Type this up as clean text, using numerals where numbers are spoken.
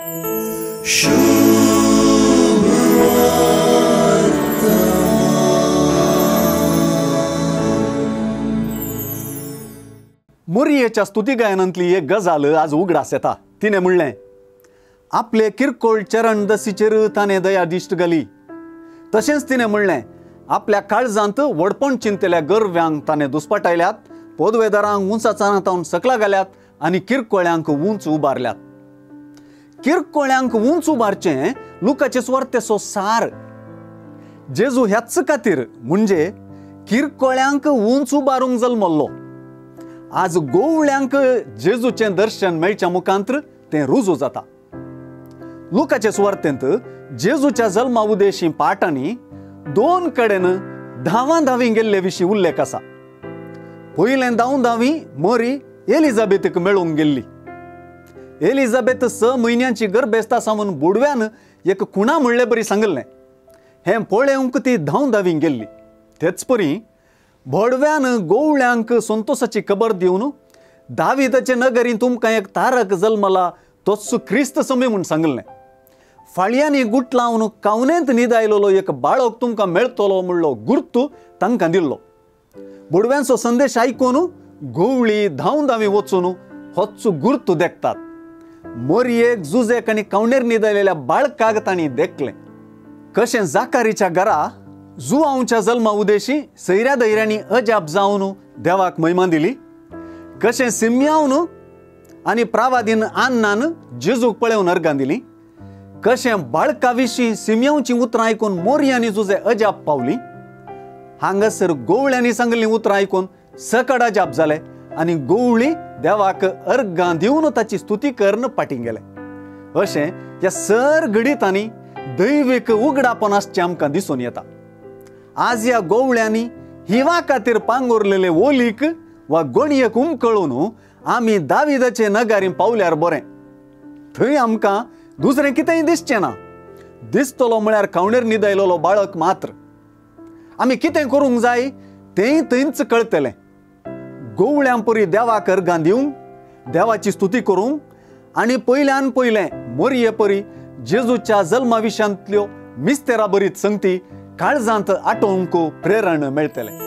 मोरयेच्या स्तुती गायनांतली एक गजाल आज उगडास येता. तिणें म्हणलें, आपले किरकोळ चरण दसीचेर ताणें दया दिश्ट घाली. तशेंच तिणें म्हणलें, आपल्या काळजांत व्हडपण चिंतल्या गर्व्यांक ताणें दुस्पाटायल्यात, पोदवेदारांक उंचा चानांत सकला घाल्यात आनी किरकोळ्यांक उंच उबारल्यात. किरकोळ्यांक उंच उबारचें लुकाचे सुवार्तेचो सार. जेजू ह्याच खातीर म्हणजे किरकोळ्यांक उंच उबारूंक जल्मल्लो. आज गोवळ्यांक जेजूचें दर्शन मेळच्या मुखांत्र तें रुजू जाता. लुकाचे सुवार्तेंत जेजूच्या जल्मा उदेशी पाटांनी दोन कडेन धांवा धांवी गेल्ले विशीं उल्लेख आसा. पयलें धांव धांवी मोरी एलिझाबेथीक मेळूंक गेल्ली. एलिझाबेथ 6 म्हयन्यांची गर्भेस्त आसा म्हूण बुडव्यान एक खुणा म्हणले बरी सांगिल्लें. हें पळोवंक ती धांव धांवी गेल्ली. तेच परी भोडव्यान गोवळ्यांक संतोसाची खबर दिवन दाविदाचे नगरीन तुमकां एक तारक जल्मला तोच क्रिस्त समी म्हूण सांगिल्लें. फाळयांनी गुट लावन कावनेंत न्हिदायलेलो एक बाळक तुमकां मेळटलो म्हणलो गुर्तू तांकां दिल्लो. बुडव्यांचो संदेश आयकून गोवळी धांव धांवी वचून होच गुर्तू देखतात. मोरयेक जुजेक आनी कावणेर न्हिदायलेल्या बाळकाक तांणी देखलें. कशें जाकारीच्या घरा जुआंवच्या जल्मा उदेशी सैऱ्या दैऱ्यांनी अजाप जावन देवाक महिमा दिली. कशें सिम्यावन आनी प्रावादीन आन्नान जेजूक पळोवन अर्गां दिली. कशें बाळका विशीं सिम्यावचीं उतरां आयकून मोरयांनी जुजे अजाप पावली. हांगासर गोवळ्यांनी सांगलीं उतरां आयकून सकड अजाप जाले आनी गोवळी देवाक अर्गां दिवन ताची स्तुती करून फाटीं गेले. अशें ह्या सर घडितांनी दैवीक उगडापण आसचें आमकां दिसून येता. आज ह्या गोवळ्यांनी हिवा खातीर पांगुरलेले ओलीक वा गोणयेक उमकळून आमी दाविदाचे नगारीन पावल्यार बरें. थंय आमकां दुसरें कितेंय दिसचें ना. दिसतलो म्हळ्यार खावणेर न्हिदायलेलो बाळक मात्र. आमी कितें करूंक जाय तेंय थंयच कळटलें. गोवळ्यां परी देवाक अर्गां दिवंक, देवाची स्तुती करूंक आनी पयल्यान पयलें मोरये परी जेजूच्या जल्मा विशांतल्यो मिस्तेरा बरीत संगती काळजांत आटोवंक प्रेरण मेळटलें.